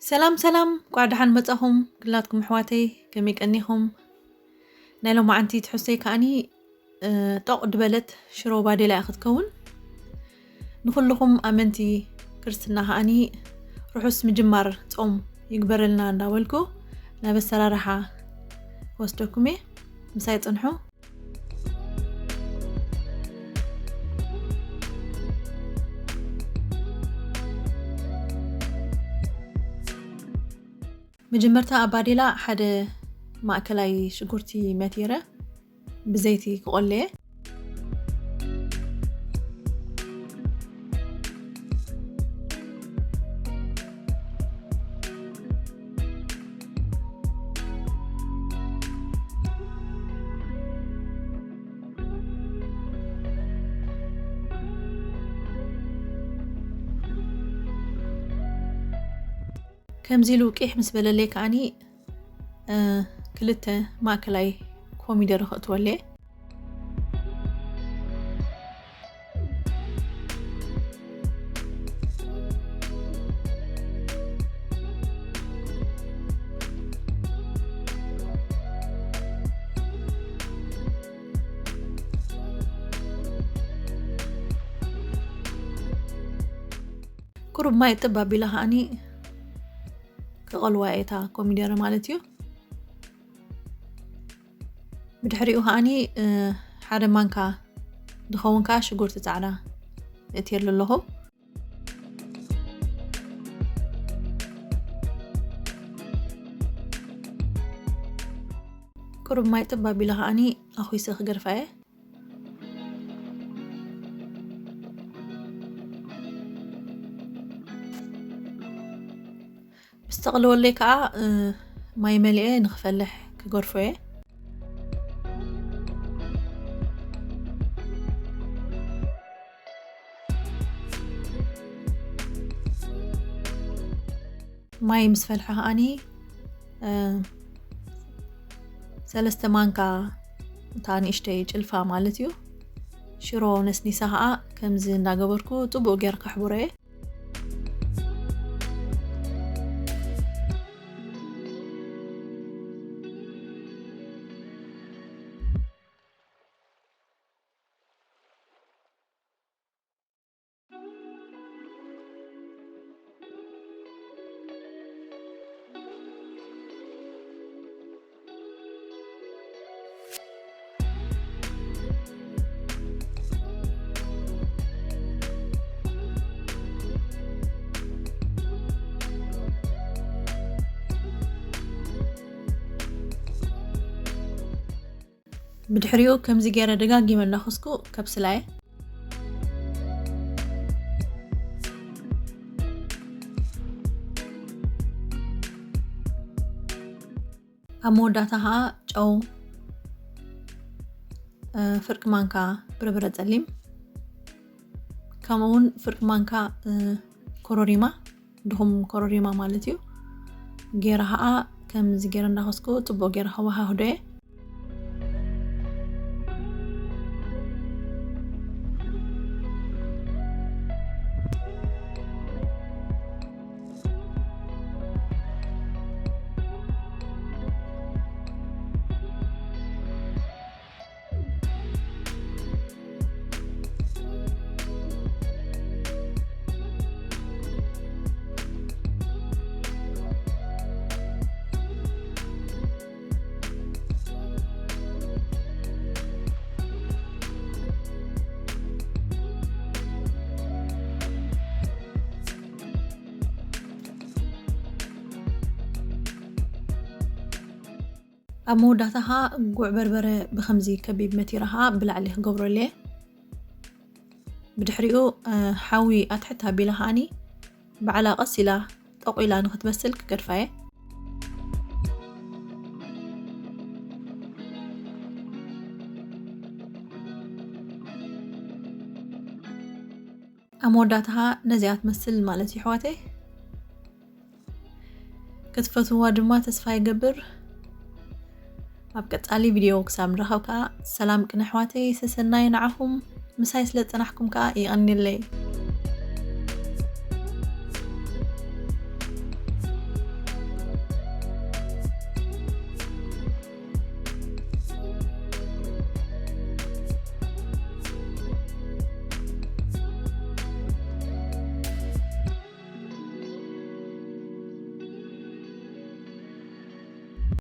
ሰላም ሰላም፣ ቋዕ ደሓን መጻኹም ክላትኩም ኣሕዋተይ፣ ከመይ ቀኒኹም? ናይ ሎማዓንቲ ትሕዝቶይ ከኣኒ፣ እ፣ ጦቕ ድበለት ሽሮ ባዴላ እያ ክትከውን። ንኹልኹም ኣመንቲ ክርስትና ከኣኒ ርሑስ ምጅማር ጾም ይግበረልና እንዳበልኩ ናብ ኣሰራርሓ ክወስደኩም እየ። ምሳይ ጽንሑ። መጀመርታ ኣብ ባዴላ ሓደ ማእከላይ ሽጉርቲ መቲረ ብዘይቲ ክቆለየ። ከምዚ ኢሉ ቂሕ ምስ በለለይ ከኣኒ፣ እ፣ ክልተ ማእከላይ ኮሚደረ ከእትወለየ። ቁሩብ ማይ ጥብ ኣቢለ ከኣኒ ክቐልዋ እየ እታ ኮሚደረ ማለት እዩ። ብድሕሪኡ ከኣኒ፣ እ፣ ሓደ ማንካ ዝኸውን ከኣ ሽጉርቲ ጻዕዳ እእትየሉ ኣለኹ። ቁሩብ ማይ ጥብ ኣቢለ ከኣኒ ኣኹይሰ ክገድፋ እየ። ምስ ተቕለወለይ ከኣ፣ እ፣ ማይ መሊኤ ንኽፈልሕ ክገድፎ እየ። ማይ ምስ ፈልሐ ከኣኒ፣ እ፣ ሰለስተ ማንካ እታ ንእሽተይ ጭልፋ ማለት እዩ፣ ሽሮ ነስኒሳ ከኣ ከምዚ እንዳገበርኩ ጥቡቕ ጌር ከሕብሮ እየ። ብድሕሪኡ ከምዚ ገይረ ደጋጊመ እናኸስኩ ከብስላ እየ። ኣብ መወዳእታ ኸዓ ጨው፣ እ፣ ፍርቂ ማንካ በርበረ ጸሊም፣ ከምኡ እውን ፍርቂ ማንካ፣ እ፣ ኮረሪማ፣ ድኹም ኮረሪማ ማለት እዩ። ገይረ ኸዓ ከምዚ ገይረ እንዳኸስኩ ጽቡቕ ገይረ ከወሃህዶ እየ። ኣብ መወዳእታ ኸዓ ጉዕ በርበረ ብኸምዚ ከቢብ መቲረ ኸዓ ብላዕሊ ክገብረሉ እየ። ብድሕሪኡ፣ እ፣ ሓዊ ኣትሕት ኣቢለ ኸዓኒ ባዕላ ቀስ ኢላ ጠቑ ኢላ ንኽትበስል ክገድፋ እየ። ኣብ መወዳእታ ኸዓ ነዚኣ ትመስል ማለት እዩ፣ ኣሕዋተይ። ክትፈትውዋ ድማ ተስፋ ይገብር። ኣብ ቀጻሊ ቪድዮ ክሳብ ንራኸብ ከኣ ሰላም ቅነ ኣሕዋተይ፣ ሰሰናዩ ንዓኹም። ምሳይ ስለ ዝጸናሕኩም ከኣ የቐንየለይ።